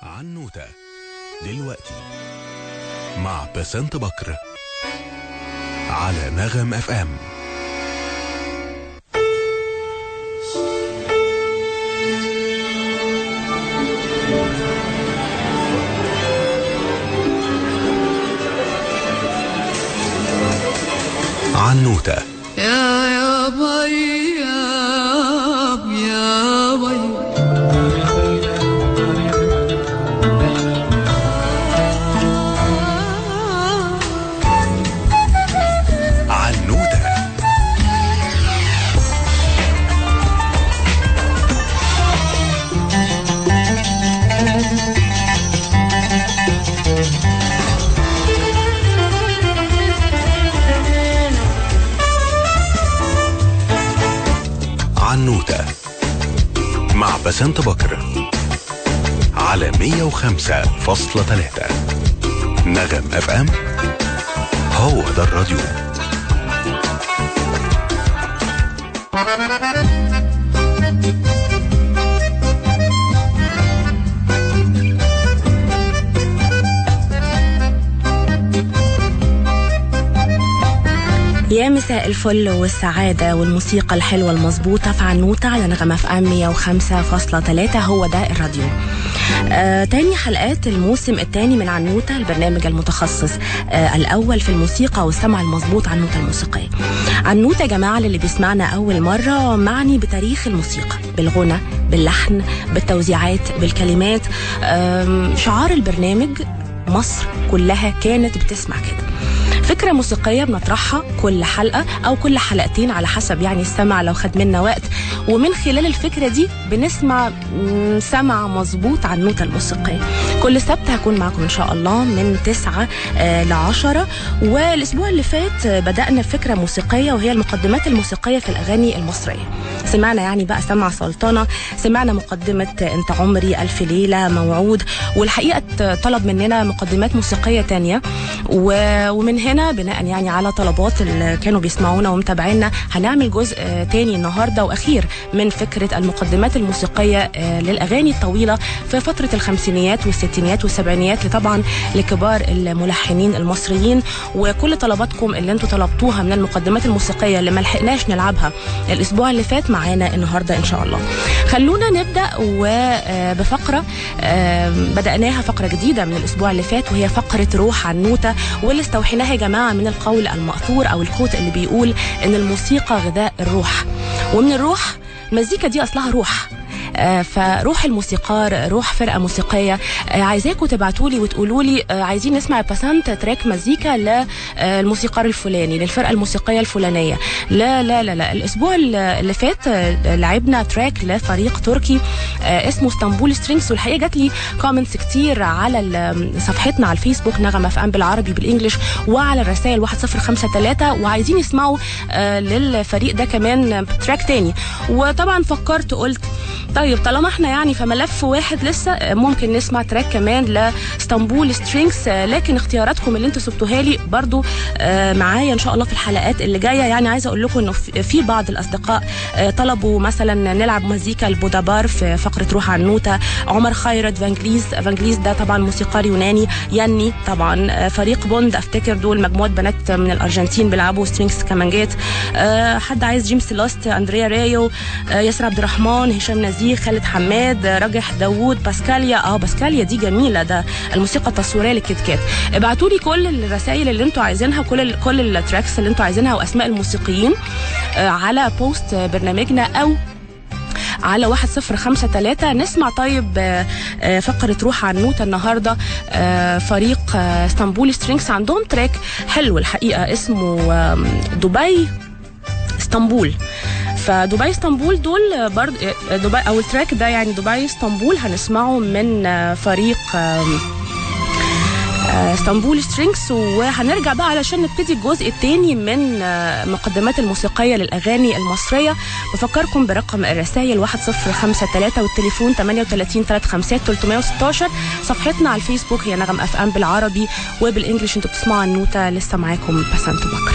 عنوتة دلوقتي مع بسنت بكر على نغم FM. عنوتة يا باي يا باي. عنوتة عنوتة مع بسنت بكر على 105.3 نغم FM. هو ده الراديو. يا مساء الفل والسعادة والموسيقى الحلوة المظبوطة في عنوتة على نغمة FM 105.3. هو ده الراديو. تاني حلقات الموسم الثاني من عنوتة، البرنامج المتخصص الأول في الموسيقى والسمع المظبوط عن النوتة الموسيقية. عنوتة يا جماعة للي بيسمعنا أول مرة معني بتاريخ الموسيقى، بالغنى، باللحن، بالتوزيعات، بالكلمات. شعار البرنامج مصر كلها كانت بتسمع كده. فكرة موسيقية بنطرحها كل حلقة أو كل حلقتين على حسب يعني السمع لو خد منا وقت، ومن خلال الفكرة دي بنسمع سمع مظبوط عن النوتة الموسيقية. كل سبت هكون معكم إن شاء الله من 9 ل10. والأسبوع اللي فات بدأنا فكرة موسيقية وهي المقدمات الموسيقية في الأغاني المصرية. سمعنا يعني بقى سمع سلطنة، سمعنا مقدمة أنت عمري، ألف ليلة، موعود، والحقيقة طلب مننا مقدمات موسيقية تانية، ومن هنا بناء يعني على طلبات اللي كانوا بيسمعونا ومتابعينا هنعمل جزء تاني النهارده واخير من فكرة المقدمات الموسيقية للاغاني الطويلة في فترة الخمسينيات والستينيات والسبعينيات، طبعا لكبار الملحنين المصريين. وكل طلباتكم اللي انتوا طلبتوها من المقدمات الموسيقية اللي ما لحقناش نلعبها الاسبوع اللي فات معانا النهارده ان شاء الله. خلونا نبدا وبفقره بدأناها، فقره جديدة من الاسبوع اللي فات، وهي فقره روح عنوته، واللي استوحيناها يا جماعة من القول المأثور أو ال quote اللي بيقول إن الموسيقى غذاء الروح، ومن الروح المزيكا دي أصلها روح. فروح الموسيقار، روح فرقة موسيقية. عايزاكم تبعتولي وتقولولي عايزين نسمع بسنت track مزيكا للموسيقار الفلاني، للفرقة الموسيقية الفلانية. لا لا لا لا، الأسبوع اللي فات لعبنا track لفريق تركي اسمه اسطنبول Strings، والحقيقة جات لي comments كتير على صفحتنا على الفيسبوك نغمة FM بالعربي بال English، وعلى الرسائل 1053، وعايزين يسمعوا للفريق ده كمان track تاني. وطبعا فكرت قلت طيب طالما احنا يعني في ملف واحد لسه ممكن نسمع track كمان لاسطنبول Strings، لكن اختياراتكم اللي انتوا سبتوها لي برضو معايا ان شاء الله في الحلقات اللي جاية. يعني عايزه اقول لكم انه في بعض الاصدقاء طلبوا مثلا نلعب مزيكا البودابار في فقره روح عنوته، عمر خيرت، فانجليز ده طبعا موسيقار يوناني، ياني طبعا، فريق بوند افتكر دول مجموعة بنات من الارجنتين بيلعبوا strings كمانجات، حد عايز جيمس لاست، اندريا رايو، ياسر عبد الرحمن، هشام نزيه، خالد حماد، راجح داوود، باسكاليا. باسكاليا دي جميلة، ده الموسيقى التصويرية للكيت كات. ابعتوا لي كل الرسائل اللي انتوا عايزينها، كل ال tracks اللي انتوا عايزينها واسماء الموسيقيين على post برنامجنا او على 1053. نسمع طيب فقرة روح عنوتة النهاردة فريق اسطنبول Strings، عندهم track حلو الحقيقة اسمه دبي اسطنبول. فدبي اسطنبول دول برضه دبي او ال track ده يعني دبي اسطنبول هنسمعه من فريق اسطنبول Strings. وهنرجع بقى علشان نبتدي الجزء الثاني من مقدمات الموسيقية للأغاني المصرية. بفكركم برقم الرسائل 1053 والتليفون 38 35 316. صفحتنا على الفيسبوك هي نغم FM بالعربي وبال English. انتوا بتسمعوا النوتة، لسه معاكم بسنت بكر.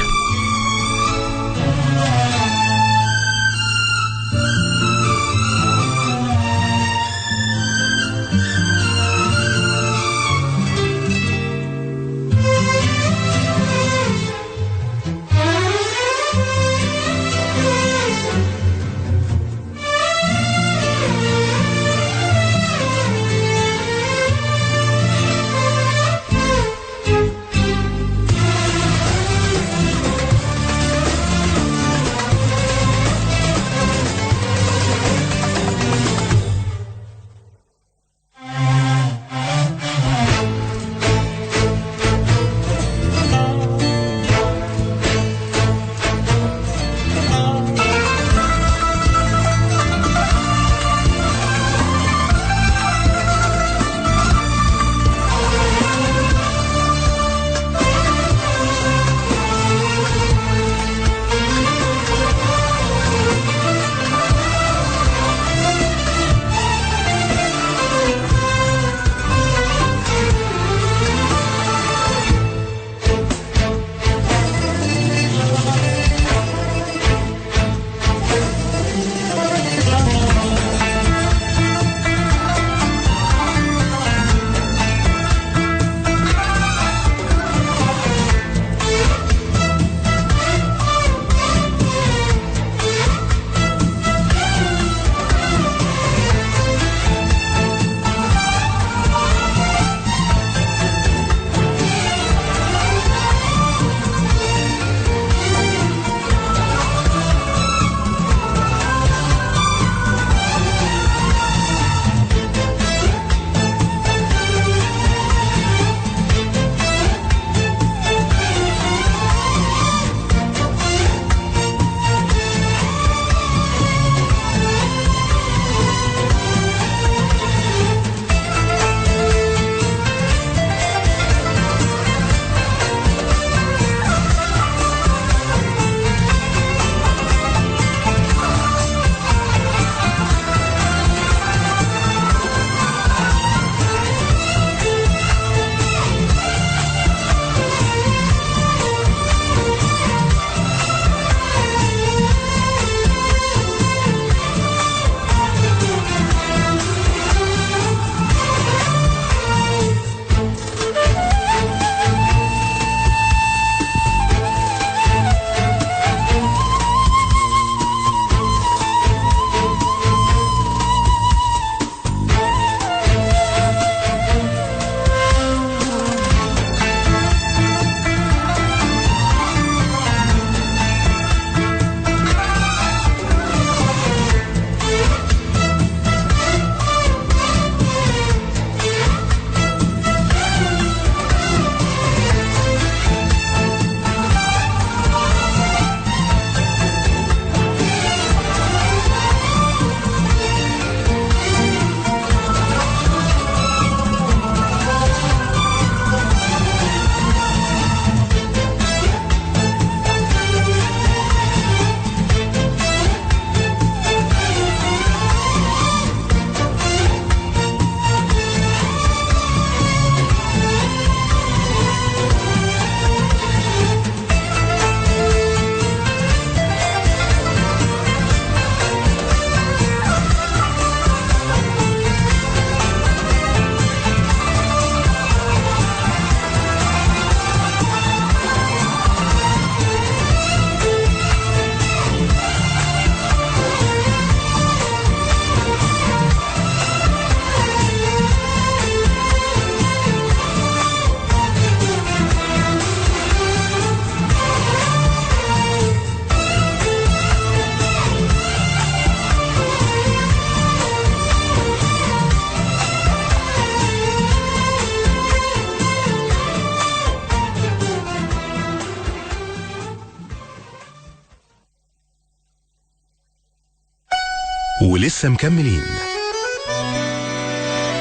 لسه مكملين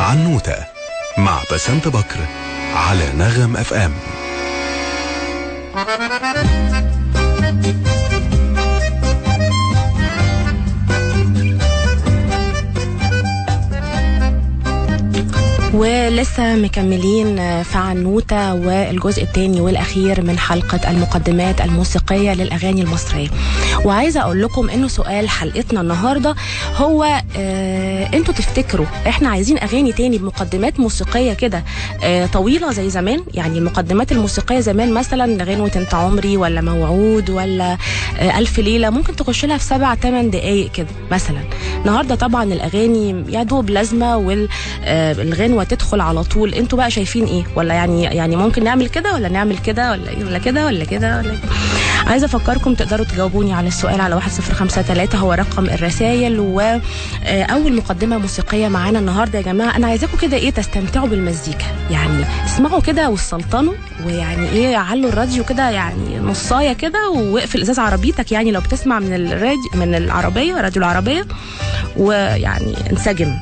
عنوتة مع بسنت بكر على نغم FM. ولسه مكملين في عنوتة والجزء الثاني والأخير من حلقة المقدمات الموسيقية للأغاني المصرية. وعايزة أقول لكم إنه سؤال حلقتنا النهاردة هو أنتوا تفتكروا إحنا عايزين أغاني تاني بمقدمات موسيقية كده طويلة زي زمان؟ يعني المقدمات الموسيقية زمان مثلا غنوة أنت عمري ولا موعود ولا ألف ليلة ممكن تخش لها في 7-8 دقايق كده مثلا. النهاردة طبعا الأغاني يا دوب لازمة والغنوة تدخل على طول. انتوا بقى شايفين ايه؟ ولا يعني ممكن نعمل كده ولا نعمل كده ولا ايه ولا كده ولا كده ولا كده؟ عايزه افكركم تقدروا تجاوبوني على السؤال على 1053 هو رقم الرسائل. واول مقدمه موسيقية معانا النهارده يا جماعة، انا عايزاكم كده ايه تستمتعوا بالمزيكا، يعني اسمعوا كده والسلطنوا، ويعني ايه علوا الراديو كده يعني نصايه كده، واقفل ازاز عربيتك يعني لو بتسمع من الراديو من العربية، راديو العربية، ويعني انسجم.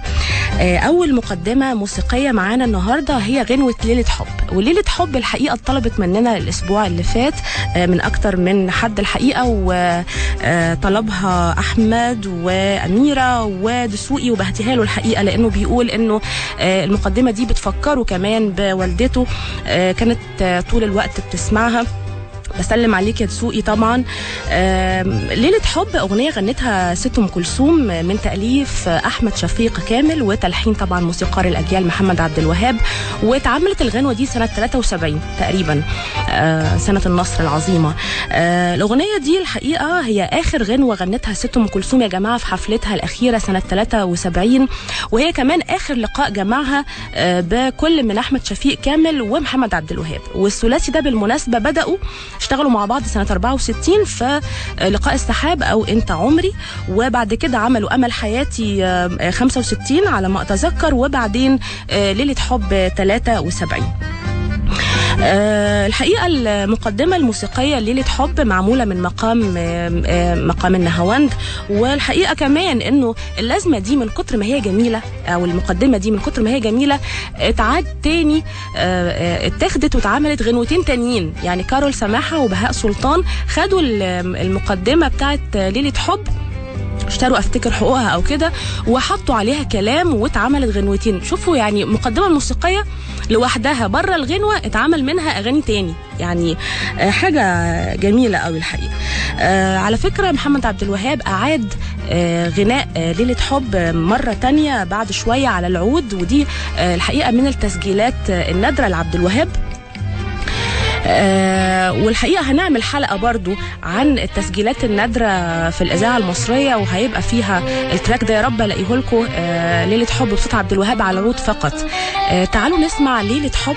أول مقدمة موسيقية معانا النهاردة هي غنوة ليلة حب. وليلة حب الحقيقة اتطلبت مننا الأسبوع اللي فات من أكتر من حد الحقيقة، وطلبها أحمد وأميرة ودسوقي وبهتها له الحقيقة، لأنه بيقول إنه المقدمة دي بتفكره كمان بوالدته، كانت طول الوقت بتسمعها. بسلم عليك يا دسوقي طبعا. ليلة حب أغنية غنتها ست أم كلثوم من تأليف أحمد شفيق كامل وتلحين طبعا موسيقار الأجيال محمد عبد الوهاب، واتعملت الغنوة دي سنة 73 تقريبا، سنة النصر العظيمة. الأغنية دي الحقيقة هي آخر غنوة غنتها ست أم كلثوم يا جماعة في حفلتها الأخيرة سنة 73، وهي كمان آخر لقاء جمعها بكل من أحمد شفيق كامل ومحمد عبد الوهاب. والثلاثي ده بالمناسبة بدأوا اشتغلوا مع بعض سنة 64 في لقاء السحاب أو أنت عمري، وبعد كده عملوا أمل حياتي 65 على ما أتذكر، وبعدين ليلة حب 73. الحقيقة المقدمة الموسيقية ليلة حب معمولة من مقام النهاوند. والحقيقة كمان انه اللازمة دي من كتر ما هي جميلة، او المقدمة دي من كتر ما هي جميلة اتعاد تاني، اتاخدت واتعملت غنوتين تانيين، يعني كارول سماحة وبهاء سلطان خدوا المقدمة بتاعت ليلة حب، اشتروا افتكر حقوقها او كده، وحطوا عليها كلام واتعملت غنوتين. شوفوا يعني مقدمة الموسيقية لوحدها بره الغنوة اتعمل منها اغاني تاني، يعني حاجة جميلة قوي الحقيقة. على فكرة محمد عبد الوهاب اعاد غناء ليلة حب مرة تانية بعد شوية على العود، ودي الحقيقة من التسجيلات النادرة لعبد الوهاب. والحقيقة هنعمل حلقة برضو عن التسجيلات النادرة في الإذاعة المصرية، وهيبقى فيها ال track ده يا رب ألاقيه لكم، ليلة حب بصوت عبد الوهاب على العود فقط. تعالوا نسمع ليلة حب،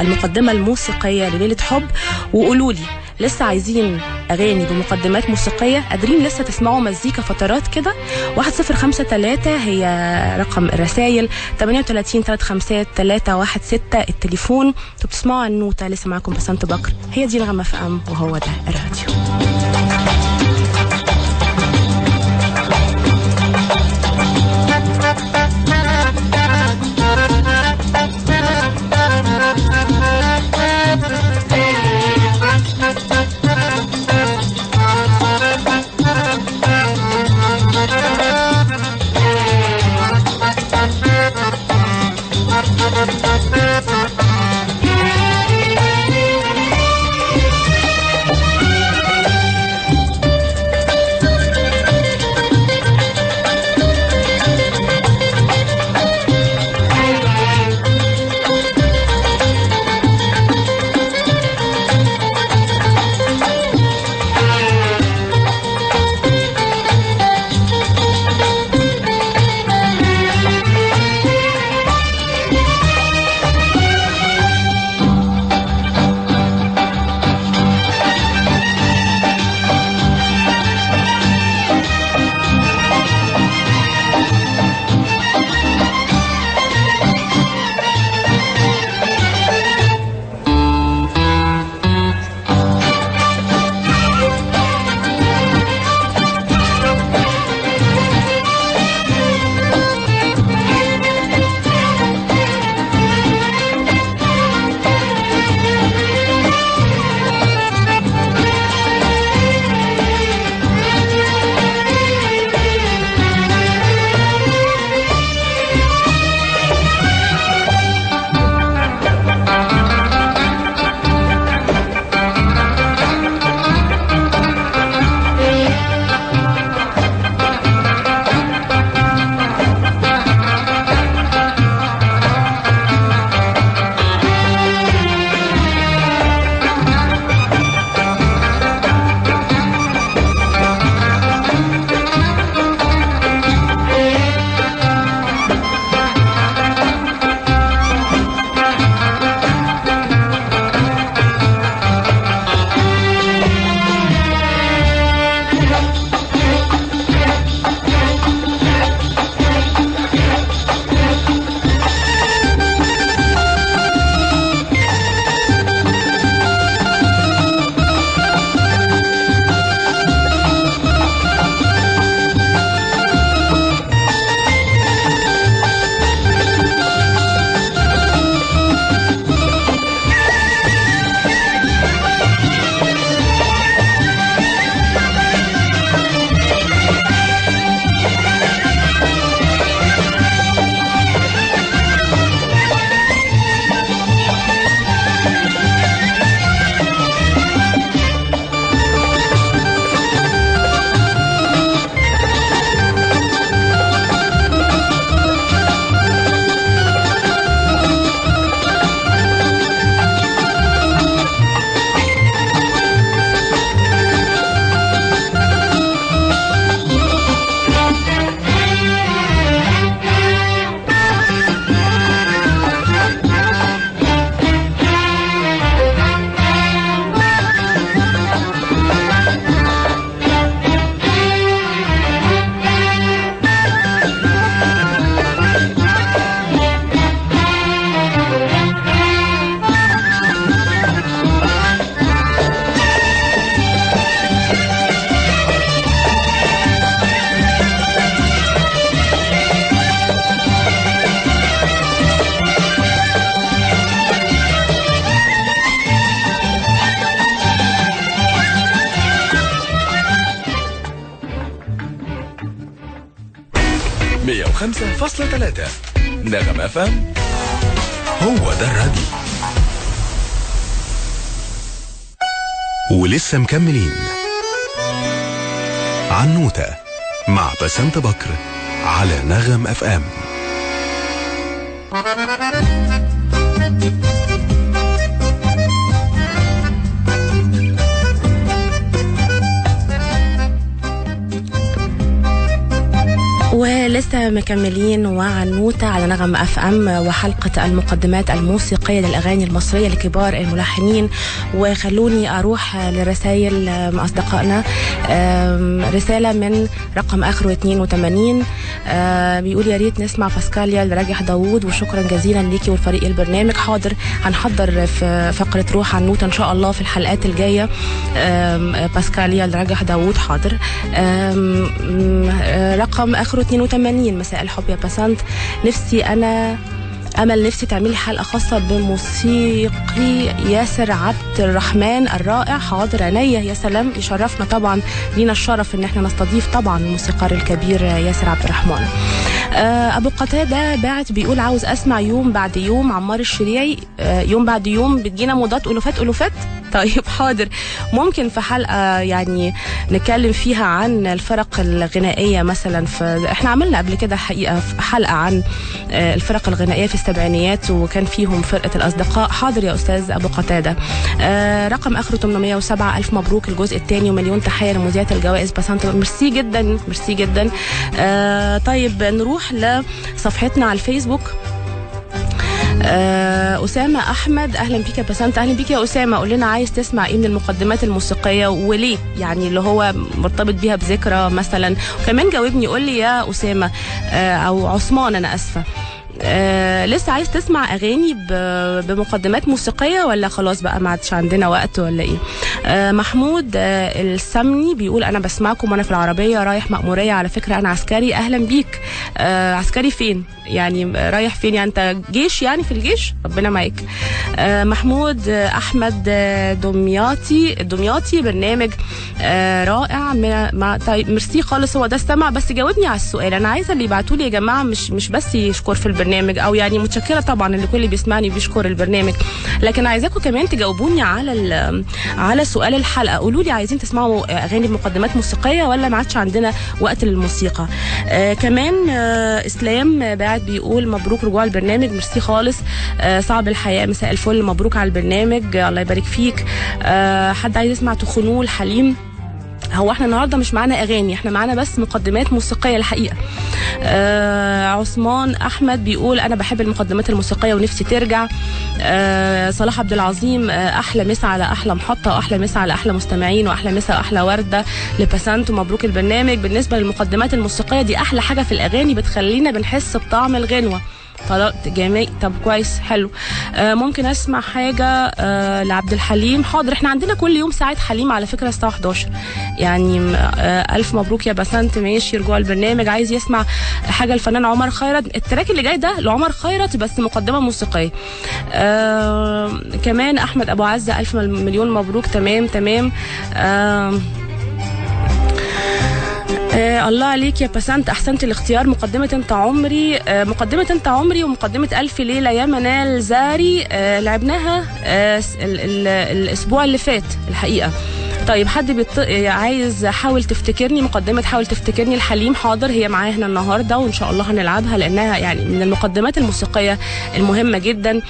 المقدمة الموسيقية لليلة حب، وقولوا لي لسه عايزين أغاني بمقدمات موسيقية؟ قادرين لسه تسمعوا مزيكا فترات كده؟ 1053 هي رقم الرسائل، 38 35 316 التليفون. انتوا بتسمعوا عنوتة، لسه معاكم بسنت بكر، هي دي نغمة FM وهو ده الراديو. 105.3 نغم FM، هو ده الراديو. ولسه مكملين عنوتة مع بسنت بكر على نغم FM. ولسه مكملين وعنوتة على نغم FM وحلقة المقدمات الموسيقية للأغاني المصرية لكبار الملحنين. وخلوني أروح لرسائل أصدقائنا. رسالة من رقم آخره 82 بيقول يا ريت نسمع باسكاليا لراجح داوود، وشكرا جزيلا ليكي والفريق البرنامج. حاضر، هنحضر في فقرة روح عنوتة إن شاء الله في الحلقات الجاية باسكاليا لراجح داوود. حاضر. رقم آخره 82 مساء الحب يا بسنت، نفسي أنا أمل نفسي تعملي حلقة خاصة بموسيقي ياسر عبد الرحمن الرائع. حاضر، عينيا، يا سلام، يشرفنا طبعا، لينا الشرف ان احنا نستضيف طبعا الموسيقار الكبير ياسر عبد الرحمن. أبو قتادة باعت بيقول عاوز أسمع يوم بعد يوم عمار الشريعي. يوم بعد يوم بتجينا موضات ألوفات ألوفات. طيب حاضر، ممكن في حلقة يعني نتكلم فيها عن الفرق الغنائية مثلا. احنا عملنا قبل كده حقيقة حلقة عن الفرق الغنائية في السبعينيات وكان فيهم فرقة الأصدقاء. حاضر يا أستاذ أبو قتادة. رقم آخره 807 ألف مبروك الجزء الثاني ومليون تحية لمذيعة الجوائز بسنت. ميرسي جدا، ميرسي جدا. طيب نروح لصفحتنا على الفيسبوك. أسامة أحمد، أهلا بيك يا بسنت. أهلا بيك يا أسامة، قول لنا عايز تسمع إيه من المقدمات الموسيقية وليه، يعني اللي هو مرتبط بيها بذكرى مثلا. وكمان جاوبني قول لي يا أسامة أو عثمان، أنا أسفة، لسه عايز تسمع أغاني بمقدمات موسيقية ولا خلاص بقى ما عادش عندنا وقت ولا إيه؟ محمود السمني بيقول أنا بسمعكم وأنا في العربية رايح مأمورية، على فكرة أنا عسكري. أهلا بيك. عسكري فين؟ يعني رايح فين؟ يعني أنت جيش، يعني في الجيش؟ ربنا معاك. محمود أحمد دمياطي برنامج رائع. طيب ميرسي خالص، هو ده السمع. بس جاوبني على السؤال، أنا عايزة اللي يبعتولي يا جماعة مش بس يشكر في البرنامج، أو يعني متشكرة طبعا اللي كل اللي بيسمعني بيشكر البرنامج، لكن عايزاكم كمان تجاوبوني على سؤال الحلقة. قولوا لي عايزين تسمعوا أغاني بمقدمات موسيقية ولا ما عادش عندنا وقت للموسيقى؟ كمان إسلام باعت بيقول مبروك رجوع البرنامج. ميرسي خالص. صعب الحياة، مساء الفل، مبروك على البرنامج، الله يبارك فيك. حد عايز يسمع تخنول حليم؟ هو احنا النهارده مش معانا اغاني، احنا معانا بس مقدمات موسيقية الحقيقة. عثمان احمد بيقول انا بحب المقدمات الموسيقية ونفسي ترجع. صلاح عبد العظيم، احلى مسا على احلى محطة، واحلى مسا على احلى مستمعين، واحلى مسا واحلى ورده لبسنت، ومبروك البرنامج. بالنسبة للمقدمات الموسيقية دي احلى حاجة في الاغاني، بتخلينا بنحس بطعم الغنوه. جميل، طب كويس، حلو. ممكن اسمع حاجة لعبد الحليم؟ حاضر، احنا عندنا كل يوم ساعة حليم على فكرة الساعة 11 يعني. الف مبروك يا بسنت، ماشي رجوع البرنامج. عايز يسمع حاجة الفنان عمر خيرت، ال track اللي جاي ده لعمر خيرت بس مقدمه موسيقية. كمان احمد ابو عزه، الف مليون مبروك. تمام تمام. الله عليك يا بسنت، احسنت الاختيار. مقدمه انت عمري، مقدمه انت عمري ومقدمة الف ليلة يا منال زاري، لعبناها الاسبوع اللي فات الحقيقة. طيب حد عايز حاول تفتكرني، مقدمة حاول تفتكرني الحليم. حاضر، هي معايا هنا النهارده وان شاء الله هنلعبها لانها يعني من المقدمات الموسيقية المهمة جدا.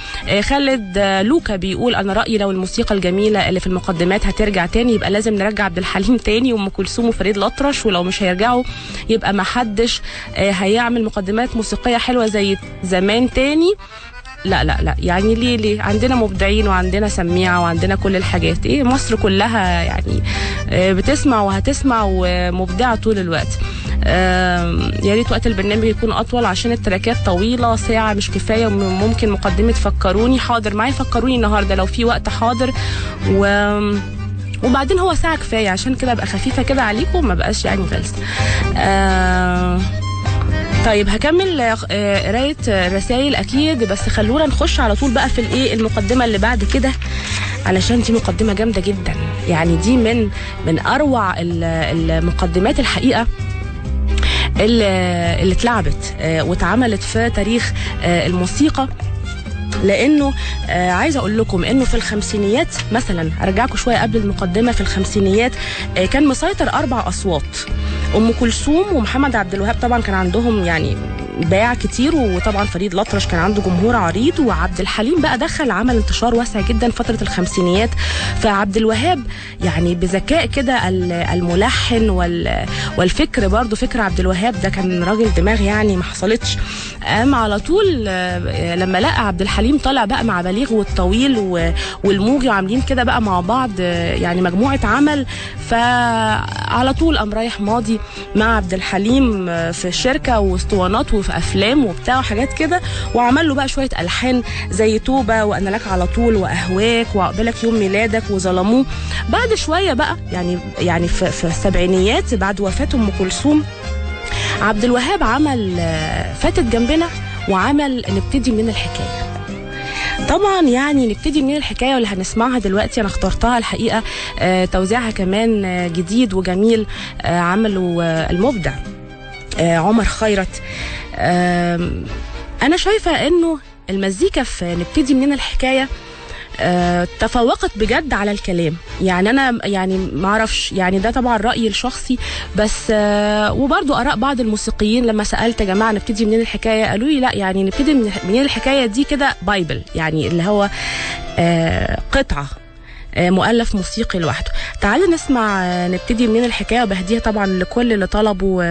خالد لوكا بيقول انا رأيي لو الموسيقى الجميلة اللي في المقدمات هترجع تاني يبقى لازم نرجع عبد الحليم تاني وام كلثوم وفريد الأطرش، ولو مش هيرجعوا يبقى ما حدش هيعمل مقدمات موسيقية حلوة زي زمان تاني. لا لا لا، يعني ليه عندنا مبدعين وعندنا سميعة وعندنا كل الحاجات، ايه مصر كلها يعني بتسمع وهتسمع ومبدعة طول الوقت. يا ريت وقت البرنامج يكون اطول عشان التراكات طويلة، ساعة مش كفاية. وممكن مقدمة فكروني. حاضر، معايا فكروني النهاردة لو في وقت. حاضر. وبعدين هو ساعة كفاية عشان كده ابقى خفيفة كده عليكم ما بقاش يعني غلسة. طيب هكمل قرايه رسائل اكيد، بس خلونا نخش على طول بقى في الايه المقدمة اللي بعد كده، علشان دي مقدمه جامدة جدا، يعني دي من اروع المقدمات الحقيقة اللي اتلعبت واتعملت في تاريخ الموسيقى. لانه عايزه اقول لكم انه في الخمسينيات مثلا، ارجعكم شوية قبل المقدمة، في الخمسينيات كان مسيطر 4 اصوات، ام كلثوم ومحمد عبد الوهاب طبعا كان عندهم يعني باع كتير، وطبعا فريد الأطرش كان عنده جمهور عريض، وعبد الحليم بقى دخل عمل انتشار واسع جدا فترة الخمسينيات. فعبد الوهاب يعني بذكاء كده الملحن والفكر، برضو فكر عبد الوهاب ده كان راجل دماغ يعني ما حصلتش. قام على طول لما لقى عبد الحليم طالع بقى مع بليغ والطويل والموجي وعاملين كده بقى مع بعض يعني مجموعة عمل، فعلى طول قام رايح ماضي مع عبد الحليم في الشركة واسطوانات وفي افلام وبتاع وحاجات كده، وعمل له بقى شوية الحان زي توبه وانا لك على طول واهواك وعقبالك يوم ميلادك وظلموه. بعد شوية بقى يعني في السبعينيات بعد وفاه ام كلثوم، عبد الوهاب عمل فاتت جنبنا وعمل نبتدي من الحكاية. طبعا يعني نبتدي من الحكاية واللي هنسمعها دلوقتي انا اخترتها الحقيقة، توزيعها كمان جديد وجميل، عمله المبدع عمر خيرت. انا شايفه انه المزيكا في نبتدي من الحكاية تفوقت بجد على الكلام. يعني انا يعني ما اعرفش، يعني ده طبعا رايي الشخصي بس، وبرضو اراء بعض الموسيقيين لما سالت يا جماعة نبتدي منين الحكاية، قالوا لي لا يعني نبتدي منين الحكاية دي كده bible، يعني اللي هو قطعه مؤلف موسيقي لوحده. تعالوا نسمع نبتدي منين الحكاية، وبهديها طبعا لكل اللي طلبوا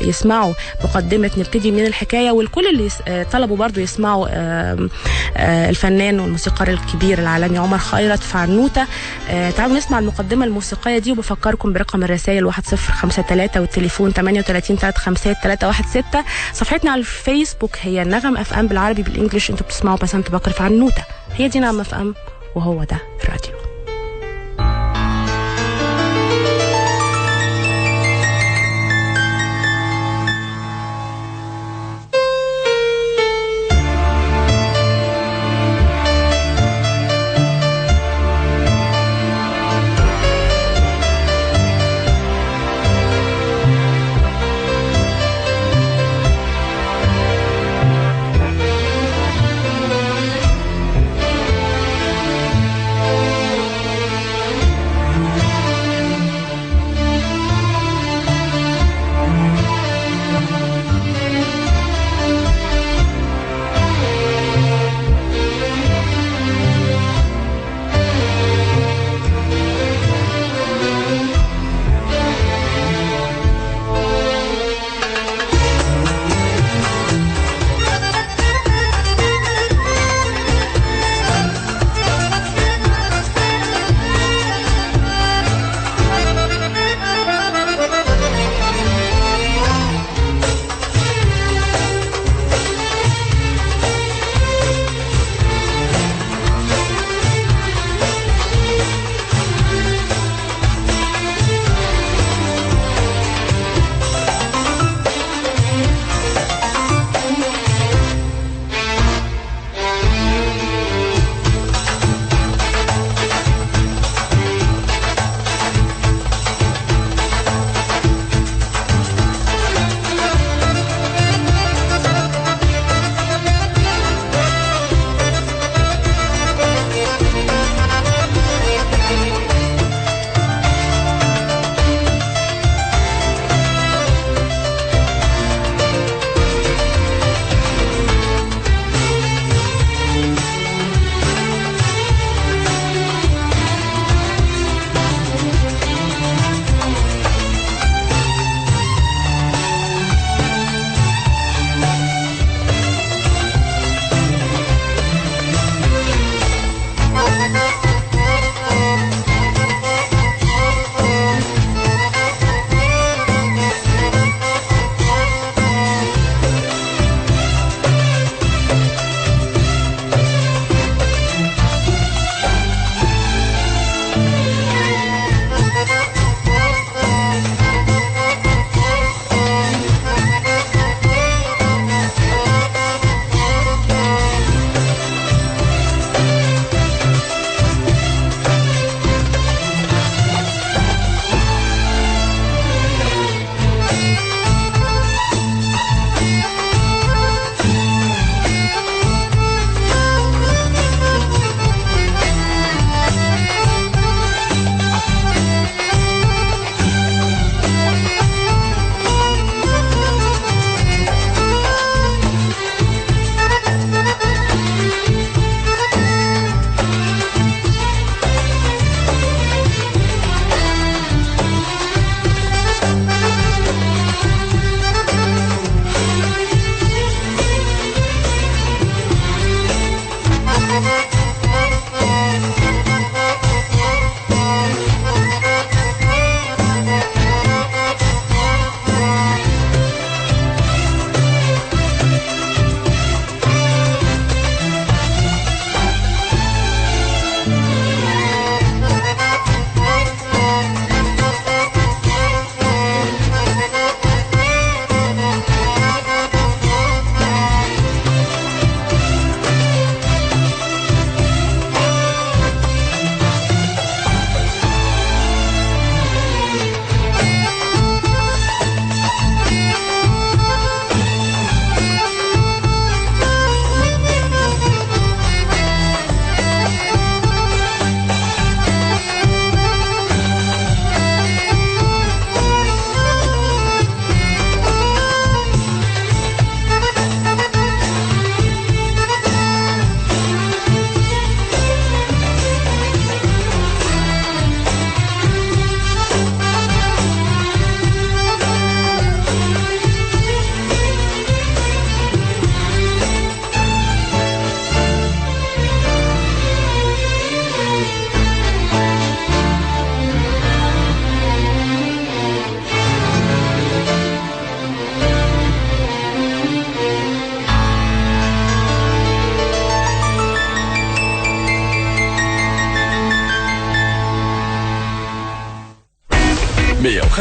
يسمعوا مقدمه نبتدي منين الحكاية، والكل اللي طلبوا برضو يسمعوا الفنان والموسيقار الكبير العالمي عمر خيرت في عنوته. تعالوا نسمع المقدمة الموسيقية دي، وبفكركم برقم الرسائل 1053 والتليفون 38 35 316. صفحتنا على الفيسبوك هي نغم اف ام بالعربي بال English. انتوا بتسمعوا بسنت بكر في عنوته، هي دي نغم اف ام وهو ده الراديو.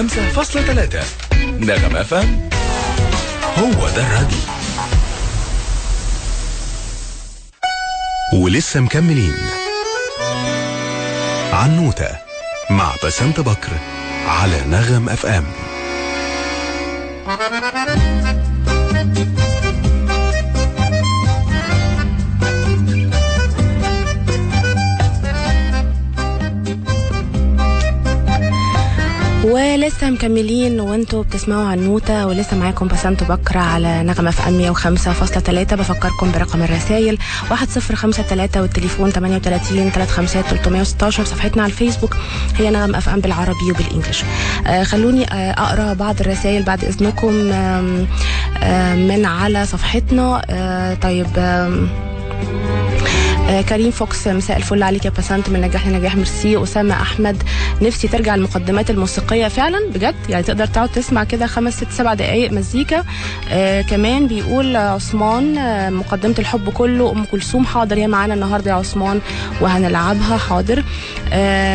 105.3 نغم FM، هو ده الراديو. ولسه مكملين عنوتة مع بسنت بكر على نغم FM. ولسه مكملين وانتوا بتسمعوا عنوتة، ولسه معاكم بسنت بكر على نغمة FM 105.3. بفكركم برقم الرسائل 1053 والتليفون 38 35 316. صفحتنا على الفيسبوك هي نغم FM بالعربي وبال English. خلوني اقرا بعض الرسائل بعد اذنكم من على صفحتنا. طيب، كريم فوكس، مساء الفل عليك يا بسنت، من نجاح لنجاح، ميرسي. أسامة أحمد، نفسي ترجع المقدمات الموسيقية فعلا بجد، يعني تقدر تقعد تسمع كده 5 6 7 دقايق مزيكا. كمان بيقول عثمان، مقدمة الحب كله أم كلثوم، حاضر يا معانا النهاردة يا عثمان وهنلعبها، حاضر.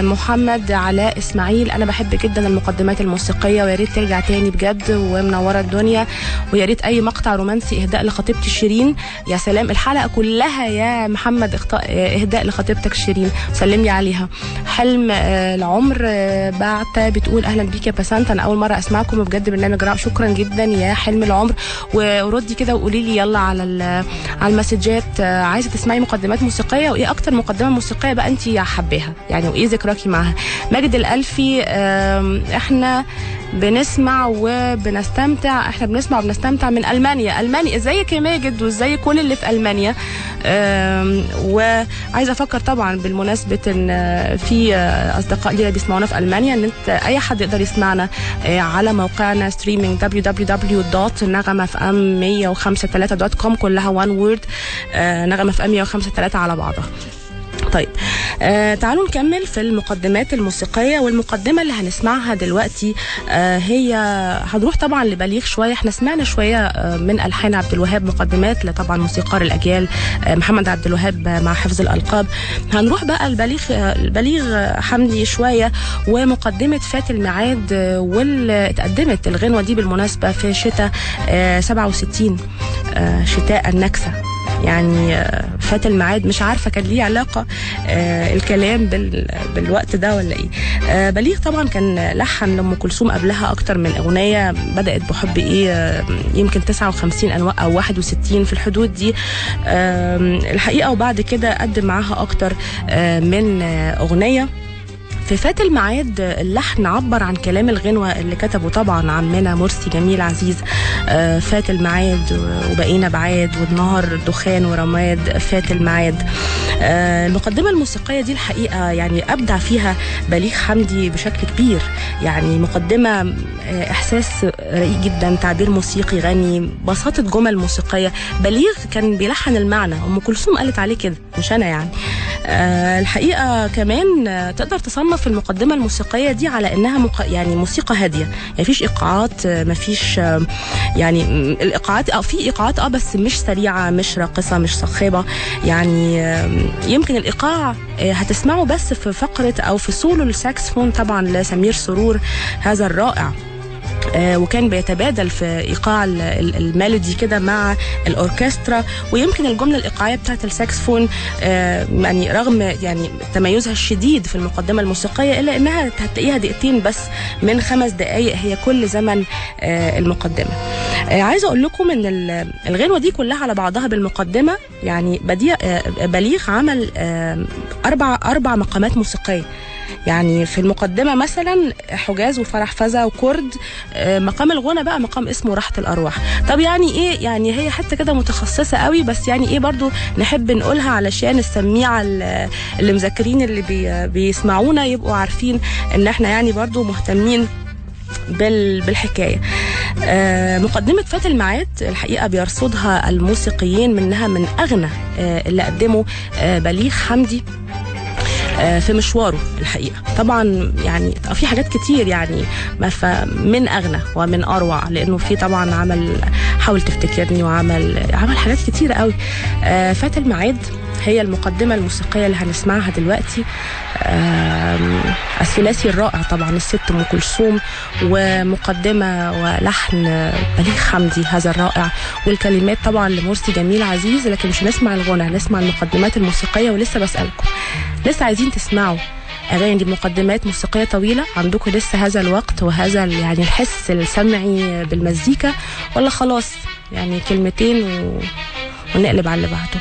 محمد علاء إسماعيل، أنا بحب جدا المقدمات الموسيقية ويا ريت ترجع تاني بجد ومنورة الدنيا، ويا ريت أي مقطع رومانسي إهداء لخطيبتي شيرين. يا سلام، الحلقة كلها يا محمد اهداء لخطيبتك شيرين، سلمي عليها. حلم العمر بعت بتقول اهلا بيك يا بسنت، انا اول مرة اسمعكم وبجد برنامج رائع، شكرا جدا يا حلم العمر. وردي كده وقولي لي يلا على المسجات، عايزه تسمعي مقدمات موسيقية، وايه اكتر مقدمه موسيقية بقى انت حباها يعني، وايه ذكراكي معاها. ماجد الالفي، احنا بنسمع وبنستمتع، احنا بنسمع وبنستمتع من المانيا. المانيا، ازيك يا ماجد وازاي كل اللي في المانيا. وعايزه افكر طبعا بالمناسبة ان في اصدقاء لينا بيسمعونا في المانيا، ان انت اي حد يقدر يسمعنا على موقعنا streaming www.nagamafm105.3.com، كلها one word، نغمة FM 105.3 على بعضها. طيب، تعالوا نكمل في المقدمات الموسيقية. والمقدمة اللي هنسمعها دلوقتي هي هنروح طبعا لبليغ شوية. احنا سمعنا شوية من ألحان عبد الوهاب، مقدمات لطبعا موسيقار الأجيال محمد عبد الوهاب مع حفظ الألقاب. هنروح بقى البليغ حمدي شوية، ومقدمة فات الميعاد، واللي اتقدمت الغنوة دي بالمناسبة في شتاء 67، شتاء النكسة. يعني فات الميعاد، مش عارفة كان ليه علاقة الكلام بالوقت ده ولا ايه. بليغ طبعا كان لحن لأم كلثوم قبلها اكتر من اغنية، بدأت بحب ايه يمكن 59 او 61 في الحدود دي الحقيقة، وبعد كده قدم معاها اكتر من اغنية. في فات الميعاد اللحن عبر عن كلام الغنوة اللي كتبه طبعا عمنا مرسي جميل عزيز. فات الميعاد وبقينا بعاد والنهر دخان ورماد، فات الميعاد. المقدمة الموسيقية دي الحقيقة يعني أبدع فيها بليغ حمدي بشكل كبير، يعني مقدمة إحساس رقيق جدا، تعبير موسيقي غني، بساطة جمل موسيقية. بليغ كان بيلحن المعنى، أم كلثوم قالت عليه كده مش أنا يعني. الحقيقة كمان تقدر تصنف في المقدمة الموسيقية دي على إنها يعني موسيقى هادية، يعني مفيش إيقاعات، مفيش يعني الإيقاعات في إيقاعات بس مش سريعة، مش راقصة، مش صاخبة. يعني يمكن الإيقاع هتسمعه بس في فقرة أو في سولو الساكسفون طبعا لسمير سرور هذا الرائع، وكان بيتبادل في إيقاع ال melody كده مع الأوركسترا. ويمكن الجملة الإيقاعية بتاعت الساكسفون يعني رغم يعني تميزها الشديد في المقدمة الموسيقية، إلا إنها هتلاقيها دقيقتين بس من 5 دقايق هي كل زمن المقدمة. عايزة أقول لكم إن الغنوة دي كلها على بعضها بالمقدمة، يعني بليغ عمل أربع مقامات موسيقية. يعني في المقدمة مثلا حجاز وفرح فزا وكرد، مقام الغنى بقى مقام اسمه راحة الأرواح. طب يعني ايه؟ يعني هي حتى كده متخصصة قوي، بس يعني ايه برضو نحب نقولها علشان السميعة اللي مذاكرين اللي بيسمعونا يبقوا عارفين ان احنا يعني برضو مهتمين بالحكاية. مقدمة فات الميعاد الحقيقة بيرصدها الموسيقيين منها من أغنى اللي قدمه بليغ حمدي في مشواره الحقيقة. طبعا يعني في حاجات كتير يعني من أغنى ومن أروع، لأنه في طبعا عمل حاول تفتكرني، وعمل حاجات كتير قوي. فات الميعاد هي المقدمة الموسيقية اللي هنسمعها دلوقتي. الثلاثي الرائع طبعا الست أم كلثوم، ومقدمة ولحن بليغ حمدي هذا الرائع، والكلمات طبعا لمرسي جميل عزيز. لكن مش هنسمع الغنى، هنسمع المقدمات الموسيقية. ولسه بسألكم، لسه عايزين تسمعوا أغاني بمقدمات موسيقية طويلة؟ عندكم لسه هذا الوقت وهذا يعني الحس السمعي بالمزيكا، ولا خلاص يعني كلمتين ونقلب على اللي بعده؟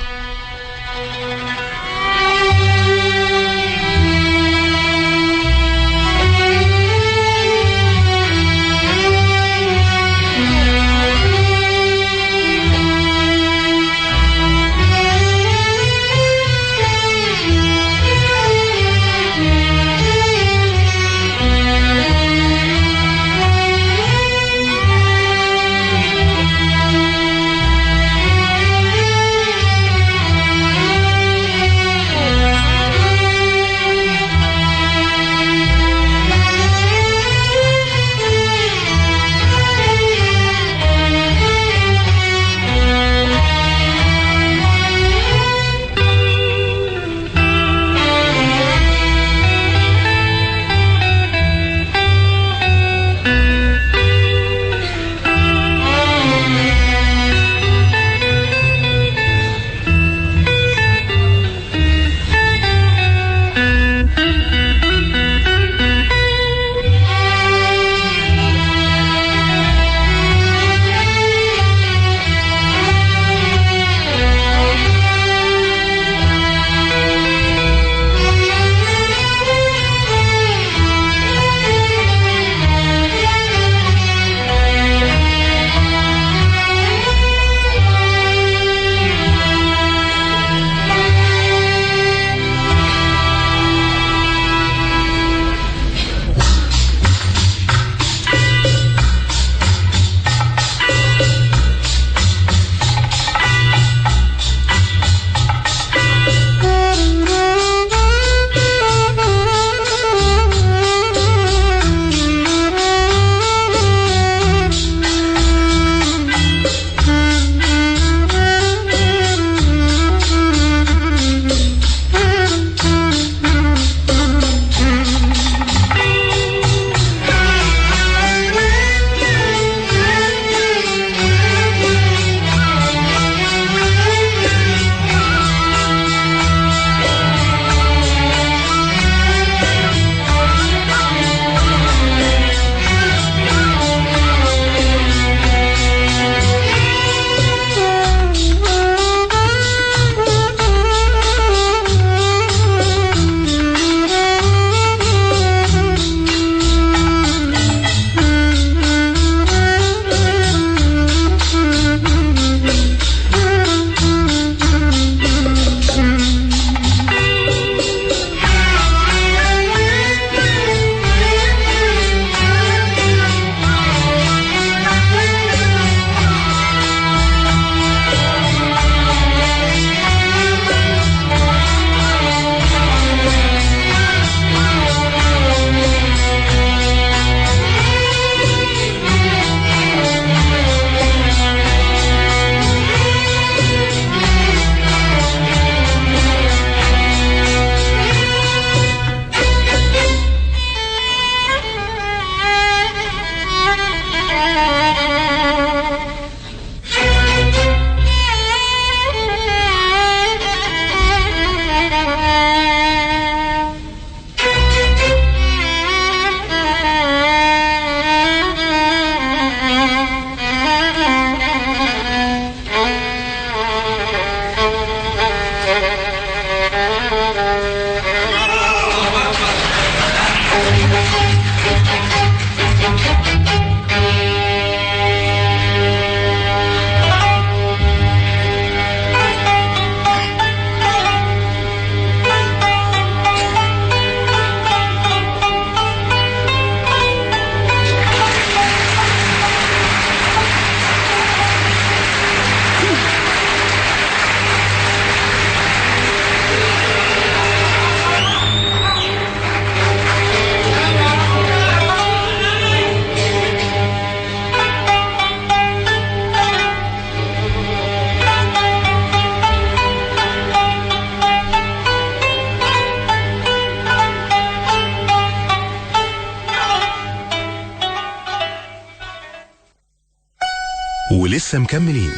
ولسه مكملين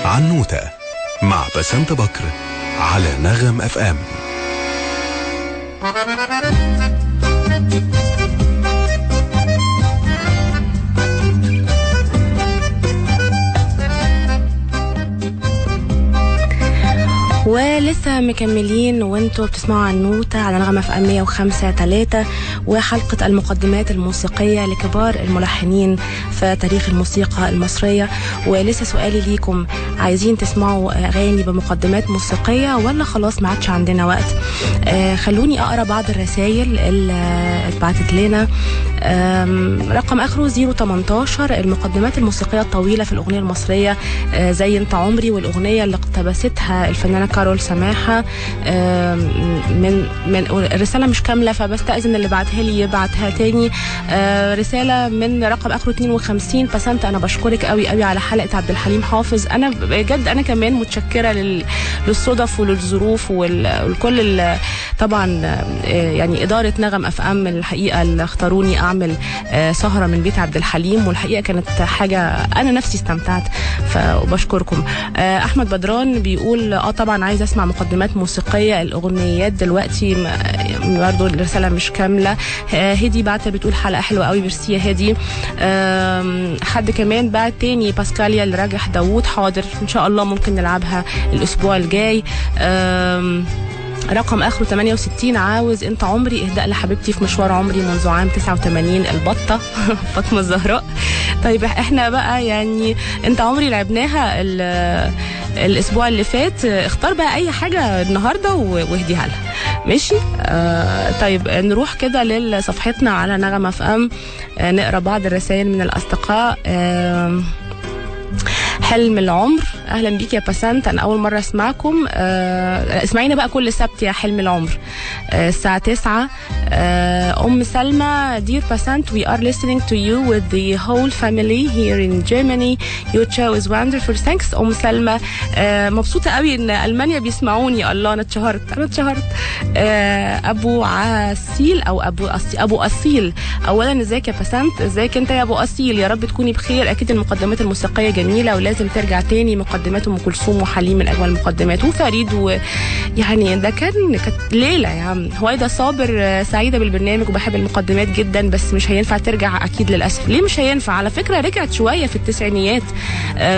عنوتة مع بسنت بكر على نغم FM. ولسه مكملين وانتوا بتسمعوا عنوتة على نغمة FM 105.3 وحلقة المقدمات الموسيقية لكبار الملحنين في تاريخ الموسيقى المصرية. ولسه سؤالي ليكم، عايزين تسمعوا أغاني بمقدمات موسيقية ولا خلاص ما عادش عندنا وقت؟ خلوني أقرأ بعض الرسائل اللي اتبعتت لنا. رقم آخره 018، المقدمات الموسيقية الطويلة في الأغنية المصرية زي انت عمري، والأغنية اللي اقتبستها الفنانة كارول سماحة. من الرسالة مش كاملة فبستأذن اللي بعتها لي يبعتها تاني. رسالة من رقم آخره 52، بسنت أنا بشكرك قوي قوي على حلقة عبد الحليم حافظ. أنا بجد أنا كمان متشكرة للصدف وللظروف والكل، طبعا يعني إدارة نغم FM الحقيقة اللي اختاروني أعمل سهرة من بيت عبد الحليم، والحقيقة كانت حاجة أنا نفسي استمتعت فبشكركم. أحمد بدران بيقول طبعا عايز أسمع مقدمات موسيقية، الأغنيات دلوقتي برضو الرسالة مش كاملة. هدي بعتها بتقول حلقة حلوة قوي، ميرسي يا هدي. حد كمان بعت تاني، باسكاليا لراجح داوود، حاضر إن شاء الله ممكن نلعبها الأسبوع الجاي. رقم آخره 68، عاوز انت عمري، اهداء لحبيبتي في مشوار عمري منذ عام 89، البطة فاطمة الزهراء. طيب احنا بقى يعني انت عمري لعبناها الاسبوع اللي فات، اختار بقى اي حاجة النهاردة واهديها لها، ماشي؟ طيب نروح كده لصفحتنا على نغمة FM، نقرأ بعض الرسائل من الأصدقاء. حلم العمر، اهلا بيك يا بسنت، انا اول مرة اسمعكم. اسمعينا بقى كل سبت يا حلم العمر الساعة 9. ام سلمى، dear بسنت, we are listening to you with the whole family here in Germany. Your show is wonderful. Thanks ام سلمى. مبسوطة قوي ان المانيا بيسمعوني. الله، انا اتشهرت، انا اتشهرت. ابو عسيل او ابو اصيل، اولا ازيك يا بسنت؟ ازيك انت يا ابو اصيل؟ يا رب تكوني بخير. اكيد المقدمات الموسيقية جميلة ولازم ترجع تاني مقدمات ام كلثوم وحليم من اجمل المقدمات، وفريد، ويعني ده كانت ليلة يا عم. هويدا صابر، سعيدة بالبرنامج وبحب المقدمات جدا، بس مش هينفع ترجع اكيد للاسف. ليه مش هينفع؟ على فكرة رجعت شوية في التسعينيات،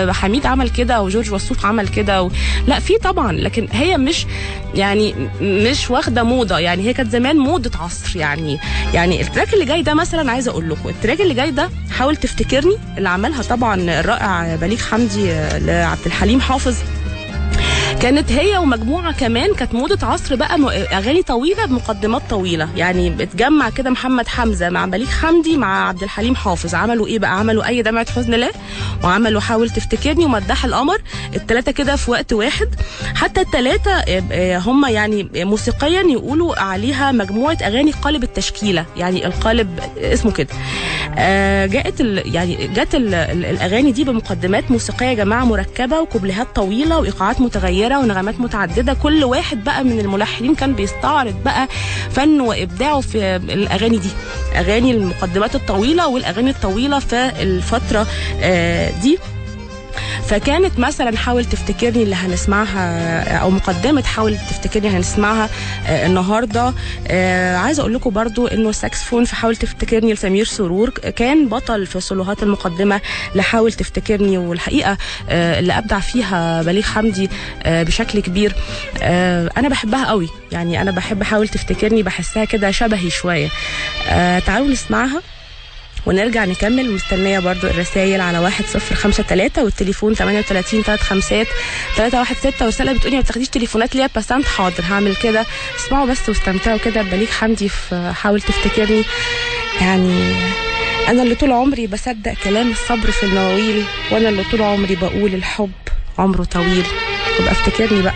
حميد عمل كده وجورج وسوف عمل كده لا في طبعا، لكن هي مش يعني مش واخده موضة، يعني هي كانت زمان موضة عصر. يعني ال track اللي جاي ده مثلا، عايزه اقول لكم ال track اللي جاي ده حاول تفتكرني، اللي عملها طبعا الرائع بليغ حمدي لعبد الحليم حافظ، كانت هي ومجموعة كمان، كانت موضة عصر بقى، أغاني طويلة بمقدمات طويلة. يعني بتجمع كده محمد حمزة مع بليغ حمدي مع عبد الحليم حافظ، عملوا إيه بقى؟ عملوا أي دمعة حزن لا، وعملوا حاول تفتكرني، ومداح القمر، التلاتة كده في وقت واحد. حتى التلاتة هم يعني موسيقيا يقولوا عليها مجموعة أغاني قالب التشكيلة، يعني القالب اسمه كده. جاءت يعني جت الأغاني دي بمقدمات موسيقية يا جماعة مركبة وكوبليهات طويلة وإيقاعات متغيرة ونغمات متعددة. كل واحد بقى من الملحنين كان بيستعرض بقى فنه وإبداعه في الأغاني دي، أغاني المقدمات الطويلة والأغاني الطويلة في الفترة دي. فكانت مثلا حاول تفتكرني اللي هنسمعها، او مقدمه حاول تفتكرني هنسمعها النهارده. عايزه اقول لكم برضو انه الساكسفون في حاول تفتكرني لسمير سرور كان بطل في سولوهات المقدمة لحاول تفتكرني، والحقيقة اللي ابدع فيها بليغ حمدي بشكل كبير. انا بحبها قوي، يعني انا بحب حاول تفتكرني، بحسها كده شبهي شوية. تعالوا نسمعها ونرجع نكمل. مستنية برضو الرسائل على 1053 والتليفون 38 35 316. ورسالة بتقولي ما بتاخديش تليفونات ليه يا بسنت؟ حاضر هعمل كده. اسمعوا بس واستمتعوا كده ببليغ حمدي في حاول تفتكرني. يعني أنا اللي طول عمري بصدق كلام الصبر في المواويل، وأنا اللي طول عمري بقول الحب عمره طويل. وبقى افتكرني بقى.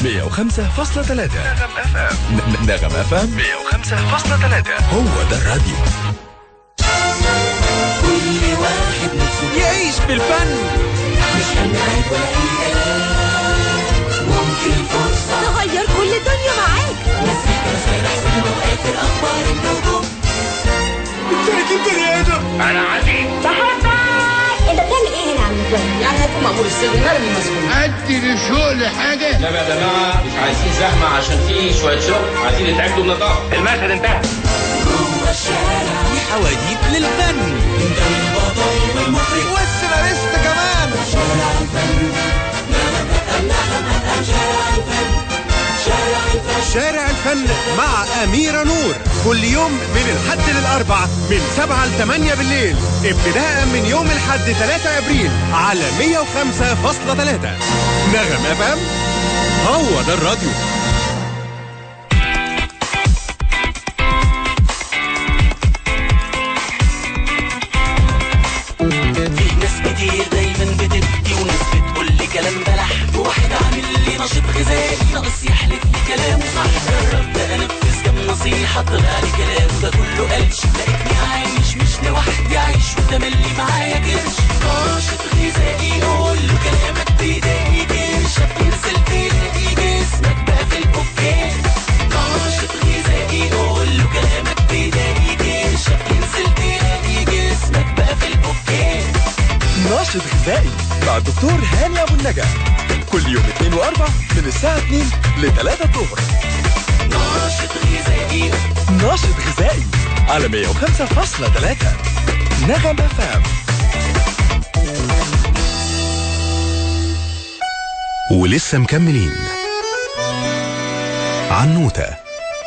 105.3 نغم FM. نغم FM 105.3 هو ده الراديو. كل واحد نفسه يعيش بالفن، مش هنعيب ولا اي ممكن الفرصة تغير كل الدنيا معاك. مزيكا مسارح سينما وآخر أخبار النجوم. انت بني آدم. أنا عزيز بحبك. انت بتعمل ايه هنا يا عم فلان؟ يعني هيكون مأمور السجن مرمي المسجون. أدي للشغل حاجة؟ لا يا جماعة مش عايزين زحمة عشان في شوية شغل، عايزين يتعبوا بنظافة. المشهد انتهى. جوه الشارع في حواديت للفن، انت البطل والمخرج والسيناريست كمان. شارع الفن، نغم FM، نغم FM، شارع الفن، شارع الفن، شارع الفن مع أميرة نور، كل يوم من الحد للأربع من 7 ل 8 بالليل، ابتداء من يوم الحد 3 أبريل على 105.3 نغم FM. هو ده الراديو. في ناس كتير دايما بتبكي وناس بتقول لي كلام بلح، وواحد عامل لي نشيط غذائي ناقص يحلف لي كلامه صح. جربت انفذ كام نصيحة طلع لي كلامه ده كله قلش، لقيتني عايش مش لوحدي عايش وتملي معايا كرش. ناشط غذائي قول له كلامك بيضايق كرش، هتنزل تلاقي جسمك بقى في البوفيه. ناشط غذائي قول له كلامك بيضايق كرش، هتنزل تلاقي جسمك بقى في البوفيه. ناشط غذائي مع الدكتور هاني أبو النجا، كل يوم 2 و4 من الساعة 2 ل 3 الظهر. ناشط غذائي، ناشط غذائي على 105.3 نغم FM. ولسه مكملين عنوتة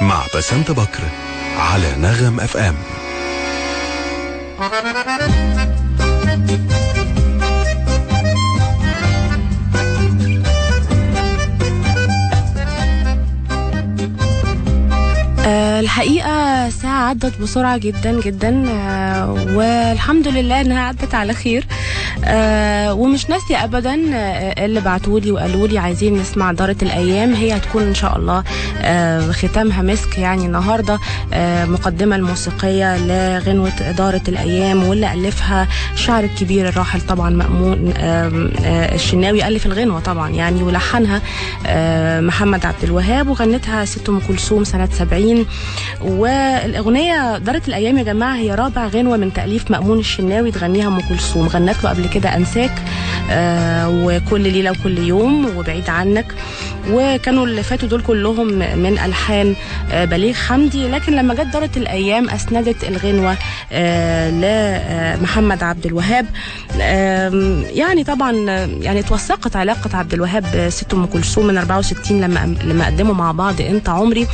مع بسنت بكر على نغم FM. الحقيقة ساعة عدت بسرعة جدا جدا، والحمد لله انها عدت على خير. ومش ناسية ابدا اللي بعتولي وقالوا لي عايزين نسمع دارة الايام، هي هتكون ان شاء الله ختامها مسك يعني النهاردة، مقدمة الموسيقية لغنوة دارة الايام، واللي الفها الشاعر الكبير الراحل طبعا مأمون الشناوي، الف الغنوة طبعا يعني، ولحنها محمد عبد الوهاب، وغنتها ست ام كلثوم سنة 70. والاغنية دارة الايام يا جماعة هي رابع غنوة من تأليف مأمون الشناوي تغنيها ام كلثوم، غنت له قبل قبل كده أنساك، وكل ليلة وكل يوم، وبعيد عنك، وكانوا اللي فاتوا دول كلهم من ألحان بليغ حمدي. لكن لما جت دارت الأيام أسندت الغنوة لمحمد عبد الوهاب. يعني طبعا يعني توثقت علاقة عبد الوهاب بست أم كلثوم من 64 لما قدموا مع بعض أنت عمري.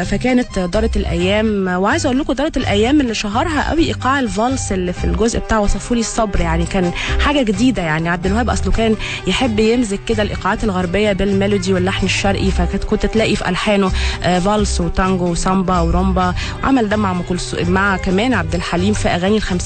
فكانت دارت الأيام، وعايزة أقول لكم دارت الأيام اللي شهرها قوي إيقاع الفالس اللي في الجزء بتاع وصفولي الصبر، يعني كان حاجة جديدة. يعني عبد الوهاب أصله كان يحب يمزج كده الإيقاعات الغربية بال melody واللحن الشرقي، فكنت تلاقي في ألحانه فالس وتانجو وسامبا ورومبا، وعمل ده مع مع كمان عبد الحليم في أغاني الخمسينات.